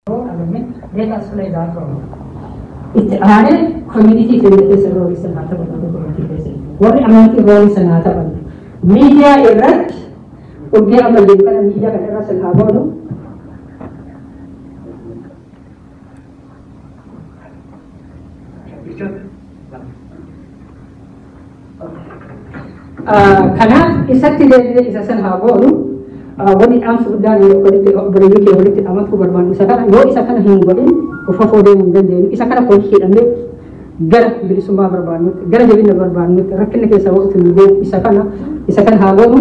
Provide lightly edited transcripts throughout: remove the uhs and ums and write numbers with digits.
Let us play that role. Itti aanee community keenya keessa roolii sana haa taphannu, community keessa. Warri amantii roolii sana haa taphannu. Miidiyaa irratti urgee amma jiru kana miidiyaa kana irra sana haa goonu. Kanaaf isatti deebinee isa sana haa goonu. Wanni dhaamsa guddaan walitti obboleeyyii kee walitti dhaamachuu barbaannu isa kana. Yoo isa kana hin godhin ufafoo deemuu hin dandeenyu. Isa kana koo hidhamee gara bilisummaa barbaannutti, gara jabina barbaannutti, rakkina keessa waqti nu deemu isa kana haa goonu.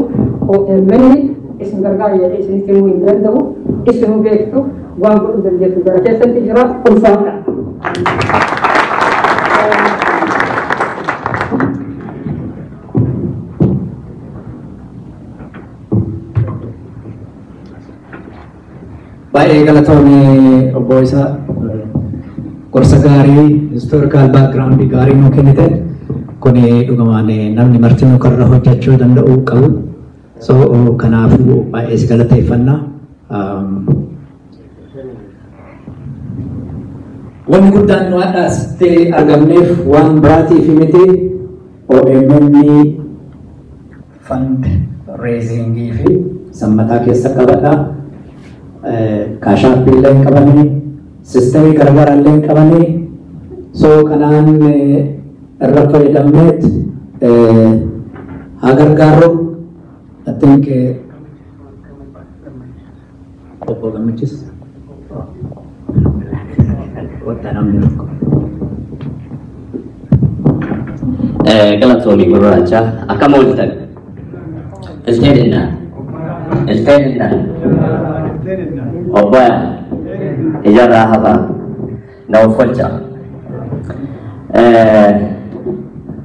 OMN isin gargaara jedhee isinitti himuu hin danda'u. Isinuu beektu, waan godhuu dandeessu gara keessatti jira, ulfaadha. Baay'ee galatoomii, obbo Isaa, gorsa gaarii, historical background gaarii nuu kennite. Kuni dhugumaan namni martinuu karra hojjechuu danda'u qabu. So kanaafuu baay'ee si galateeffanna. Wanni guddaan nu hadha asitti argamneef waan biraatiif miti, OMN fund raisingii fi sammataa keessa qabadha. Cash App illee hin qabanii, systemii garaagaraa illee hin qabanii. So kanaan irra fayyadamneet haa gargaarru. I think obbo Gammachis wanta namni tokko. Galatoomii gurraacha, akkam ooltan? Ilteen ilteen obboya ijarraa hafaa na uffolcha.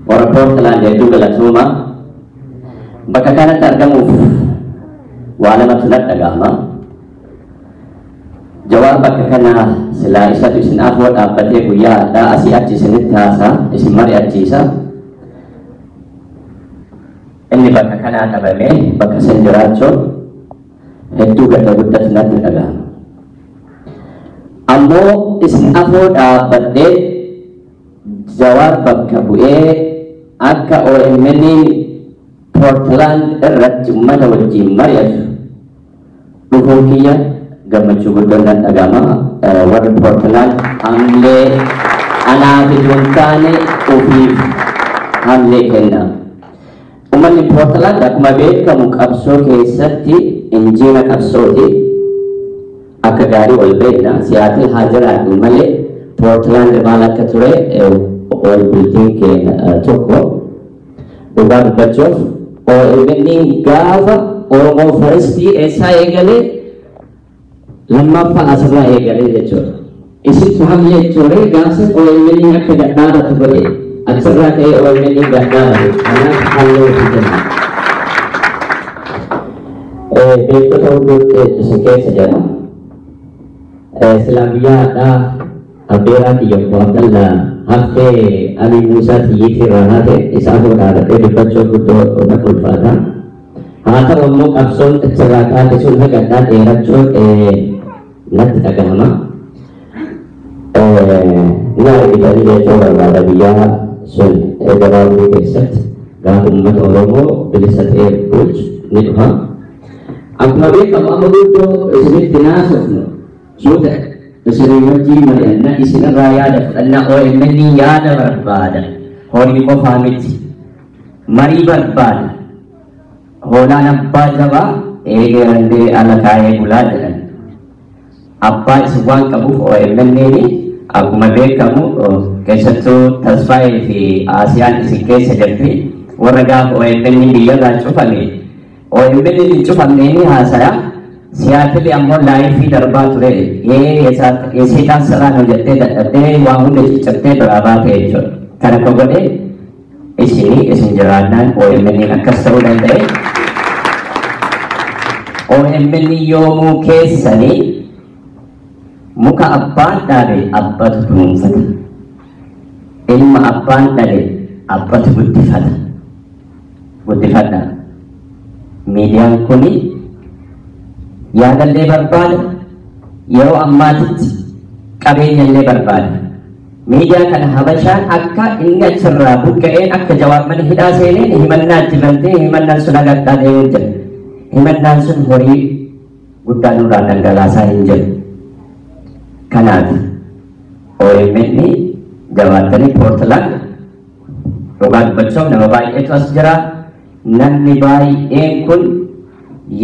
Warra Poortland, hedduu galatooma. Bakka kanatti argamuuf waa lamatu natti dhaga'ama. Jawaar bakka kana silaa isatu isin afoo dhaabbatee guyyaa addaa asii achi isinitti haasaa isin mari'achiisa. Inni bakka kanaa dhabamee bakka isin jiraachuun hedduu gadda guddatu natti dhaga'ama. Ammoo isin afoo dhaabbadhee Jawaar bakka bu'ee akka OMN Portland irratti uummata wajjin mari'atu dhufuun kiyya gammachuu guddoon nan dhaga'ama. Warri Portland hamlee anaaf itoo hin taane ofiif hamlee kenna. Uummanni Portland akkuma beekamu qabsoo keessatti injiina qabsooti. Akka gaarii ol beekna. Seattle haa jiraadhu malee Portland maal akka ture ol bultiin keenya tokko. Dhugaa dubbachuuf OMN gaafa Oromoo Firstii eessaa eegalee, lammaffaa asirraa eegalee jechuudha. Isintu hamlee ture gaafas OMN akka gadhaabatu godhe, achirraa ka'ee OMN gadhaabate, kanaaf halluu itti kenna. Beektota hunduutti isin keessa jira. Silaa guyyaa har'aa abbeeraa kiyya obbo Abdallaa haftee Alii Muusaa xiyyiitii irraa haate isaa fuudhaa dubbachuun guddoo na ulfaata. Haa ta'u ammoo qabsoon achirraa kaate sun hagadhaa dheerachuun natti dhagahama. Ni argitanii jechuu barbaada, biyyaa sun gabaabduu keessatti gaafa uummata Oromoo bilisa ta'ee bulchu ni dhufa. Akkuma beekamu amma guddoo isinitti naasofnu suuta isinii wajjin mari'annaa, isinirraa yaada fudhannaa. OMN yaada barbaada. Horii qofaa miti. Marii barbaada. Hoolaan abbaa jabaa eegee randee ala kaayee bulaa jedhan. Abbaa isin waan qabuuf OMN akkuma beekamu keessattuu Tasfaayee fi Asiyaan isin keessa jirti. Warra gaafa OMN biyyarraa cufame, OMN hin cufamne ni haasaya. Seattle ammoo live darbaa ture. Yeseetaan sirraan hojjettee dadhabdee waa hunda ciccirtee biraa baate jechuudha. Kana akka godhe isinii, isin jiraannaan OMN akkas ta'uu danda'e. OMN yoomuu keessanii. Muka abbaan dhaabe abbatu kunuunfata. Ilma abbaan dhale abbatu guddifata. Guddifadha. Miidiyaan kuni yaadallee barbaada. Yeroo ammaatitti Qabeenya illee barbaada. Miidiyaa kana Habashaan akka inni achirraa buqqa'een akka Jawaar mana hidhaa seeneen himannaa itti bantee himannaan sun agadhaa deemuu jira. Himannaan sun horii guddaa nurraa dhangalaasaa hin jiru. Kanaaf OMN jabaattanii Poortilaand dhugaa dubbachuuf nama baay'eetu as jira. Namni baay'een kun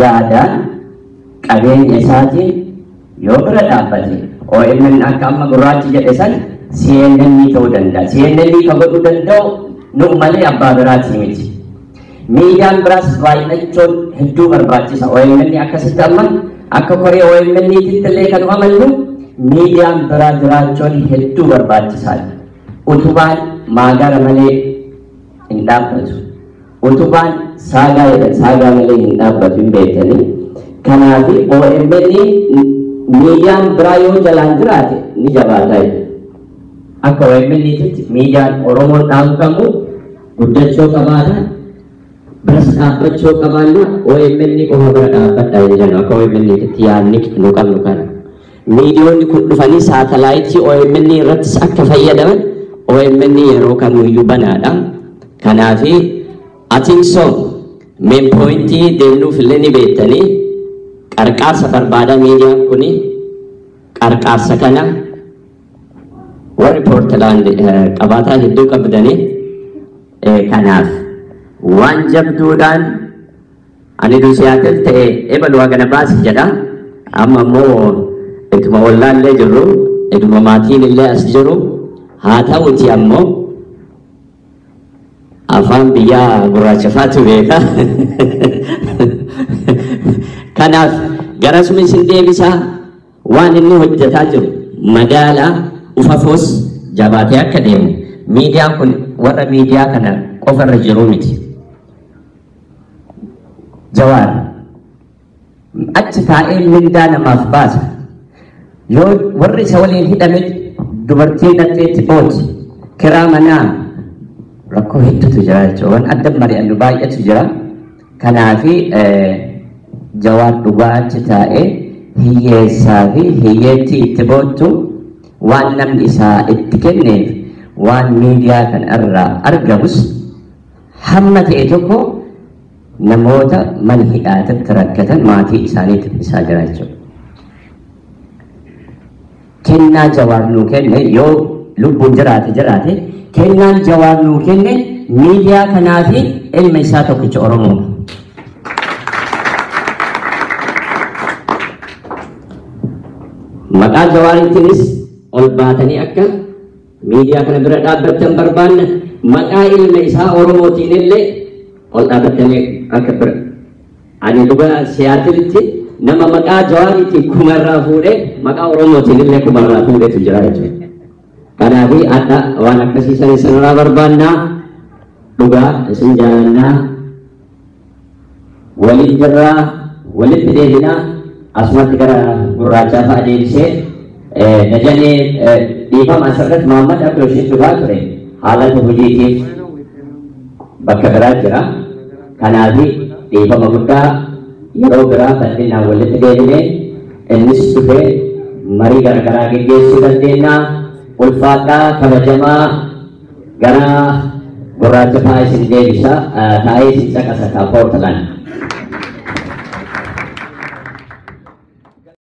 yaadaan qabeenya isaatiin yoo bira dhaabbate OMN akka amma gurraachi jedhe san CNN ta'uu danda'a. CNN ka godhuu danda'u nu malee abbaa biraatii miti. Miidiyaan biraas baay'achuun hedduu barbaachisa. OMN akkasitti amma akka koree OMN titti illee kan amannu miidiyaan biraa jiraachuun hedduu barbaachisaadha. Utubaan maagara malee hin dhaabbatu. Utubaan saagaa jedhan saagaa malee hin dhaabbatu hin beektanii. Kanaaf OMN miidiyaan biraa yoo jalaan jiraate ni jabaata jechuudha. Akka OMN titti miidiyaan Oromoon dhaabbatamu guddachuu qabaata. Biras dhaabbachuu qabaanna OMN qofa bira dhaabbadha hin jennu akka OMN titti yaadni nu qabnu kana. Miidiyoonni kun dhufanii saatalaayitii OMN irrattis akka fayyadaman OMN yeroo kamiyyuu banaadha. Kanaaf I think so main pointii deemnuuf illee ni beektanii qarqaarsa barbaada miidiyaan kuni qarqaarsa kana warri Poortilaand qabaataa hedduu qabdanii kanaaf waan jabduudhaan ani Siyaatil ta'e ebalu hagana baasi jedha. Amma immoo ituma ollaallee jirru ituma maatiin illee as jiru haa ta'uti ammoo afaan biyyaa gurraacha faatu beeka. Kanaaf garasuma isin deebisaa waan inni hojjetaa jiru magaalaa ufafoos jabaatee akka deemu miidiyaan kun warra miidiyaa kana qofarra jiru miti. Jawaar achi taa'ee mindaa namaaf baasa. Yoo warri isa waliin hidhame dubartii dhaqxeetti booti kiraa manaa rakkoo hedduutu jira jechuudha. Waan adda mari'annu baay'eetu jira. Kanaafi Jawaar dhugaa achi taa'ee hiyyeessaa fi hiyyeettii itti boottu waan namni isaa itti kenneef waan miidiyaa kana irraa argamus hamma ta'e tokko namoota mana hidhaatatti rakkatan maatii isaaniitiif isaa jira jechuudha. Kennaa Jawaar nuu kenne yoo lubbuun jiraate jiraate kennaan Jawaar nuu kenne miidiyaa kanaa fi ilma isaa tokkicha Oromoodha. Maqaa Jawaariitiinis ol baatanii akka miidiyaa kana bira dhaabbattan barbaanna. Maqaa ilma isaa Oromootiin illee ol dhaabbatanii akka bira. Ani dhugaa Siyaatilitti nama maqaa Jawaariitiin kumarraa fuudhee maqaa Oromootiin illee kumarraa fuudhetu jira jechuudha. Kanaaf adda waan akkasii san isinirraa barbaannaa dhugaa isin jaalannaa waliin jirraa walitti deebinaa asumatti gara gurraachaa fa'a deebisee Dajanee dhiifama asirratti Muhammad Abdul dhufaa ture haala hojiitiif bakka biraa jira. Kanaaf dhiifama guddaa yeroo biraa bal'inaan walitti deebinee innis dhufee marii garaagaraa geggeessuu dandeenya. Ulfaadhaa kabajamaa gara gurraacha fa'aa isin deebisa taa'ee isin caqasa kaa Poortilaand.